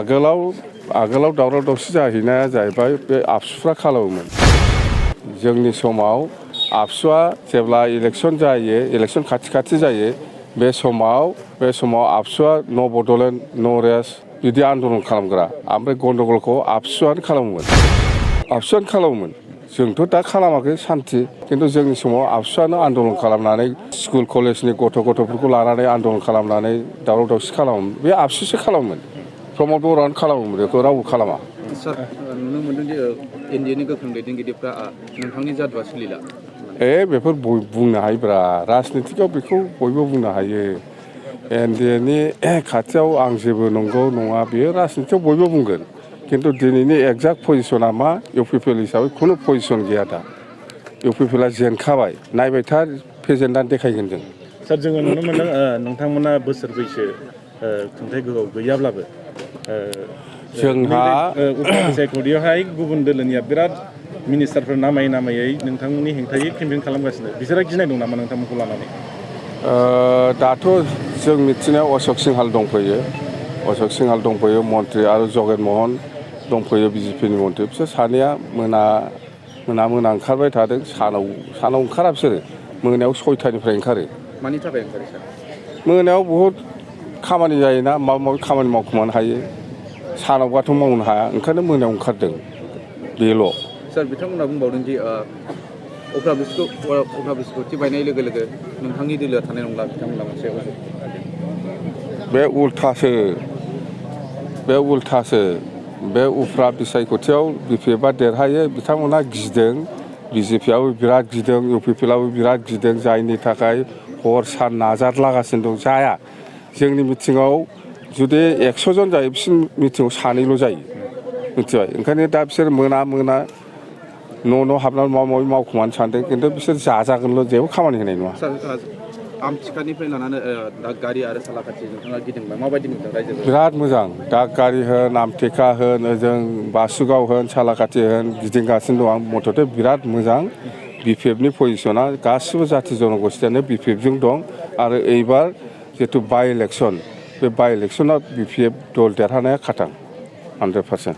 आगोलाव दावराव दावसि जाहैनाया जाहैबाय बे आबसुफ्रा खालामोमोन जोंनि समाव आबसुआ जेब्ला इलेक्सन खाथि जायो बे समाव आबसुआ न' बड'लेण्ड न' रेस्ट बिदि आन्दलन खालामग्रा ओमफ्राय गन्डगलखौ आबसुआनो खालामोमोन जोंथ' दा खालामाखै सान्थि खिन्थु जोंनि समाव आबसुआनो आन्दलन खालामनानै स्कुल कलेजनि गथ'फोरखौ लानानै आन्दलन खालामनानै दावराव दावसि खालामोमोन बे आबसुसो खालामोमोन प्रमद बर'आनो खालामोमोन बेखौ रावबो खालामा सार नुनो मोनदों जे एनडिएनि गोख्रों दैदेनगिरिफ्रा नोंथांनि जादुआ सोलिला बेफोर बुंनो हायोब्रा राजनितिकआव बेखौ बयबो बुंनो हायो एनडिएनि खाथियाव आं जेबो नंगौ नङा बेयो राजनितिकआव बयबो बुंगोन खिन्थु दिनैनि एक्जाक्ट पजिसना मा UPPL हिसाबै खुनु पजिसन गैया दा UPPLआ जेनखाबाय नायबाय था प्रेजेन्टआ देखायगोन जों सार जोङो नुनो मोनदों नोंथांमोना बोसोर बैसो खुंथाइ गोहोआव गैयाब्लाबो जोंहा सायख'थियावहाय गुबुन दोलोनिया बिराद मिनिस्टारफोर नामायै नोंथांमोननि हेंथायै केम्पेइन खालामगासिनो बिसोरो गिनाय दं नामा नोंथांमोनखौ लानानै दाथ' जों मिथिनायाव अशक सिंहाल दंफैयो मन्त्रि आरो जगेन महन दंफैयो BJPनि मन्त्रि बिसोर सानैया मोना ओंखारबाय थादों सानाव ओंखारा बिसोरो मोनायाव 6टानिफ्राय ओंखारो मानि थाखाय ओंखारो सार मोनायाव बहुद खामानि जायोना माबा माबि खामानि मावखुमानो हायो सानावबाथ' मावनो हाया ओंखायनो मोनायाव ओंखारदों बेल' सार बिथांमोना बुंबावदों दि अब्ला बिस्कुटि बायनाय लोगो नोंथांनि दोलोआ थानाय नंला बिथांमोना मोनसे बे उल्थासो बे उफ्रा बिसायख'थियाव BPFआ देरहायो बिथांमोना गिदों BJPआबो बिराद गिदों UPPLआबो बिराद गिदों जायनि थाखाय हर सान नाजालागासिनो दं जाया जोंनि मिटिङाव जुदि 100 जन जायो बिसोर मिटिङाव सानैल' जायो मिथिबाय ओंखायनो दा बिसोर मोना न' हाबनानै माबा माबि मावखुमानो सानदों खिन्थु बिसोर जाजागोनल' जेबो खामानि होनाय नङा आमथिखानिफ्राय लानानै दागगारि आरो सालाकाथि नोंथाङा गिदिंबाय माबायदि मोनदों रायजोखौ बिराद मोजां दागगारि होन आमथेखा होन ओजों बासुगाव होन सालाकाथि होन गिदिंगासिनो दं आं मथथे बिराद मोजां BPFनि पजिसना गासिबो जाथि जनगोष्ठियानो BPFजों दं आरो एइबार जितु बाइ इलेक्सना BPF दल देरहानाया खाथां 100%।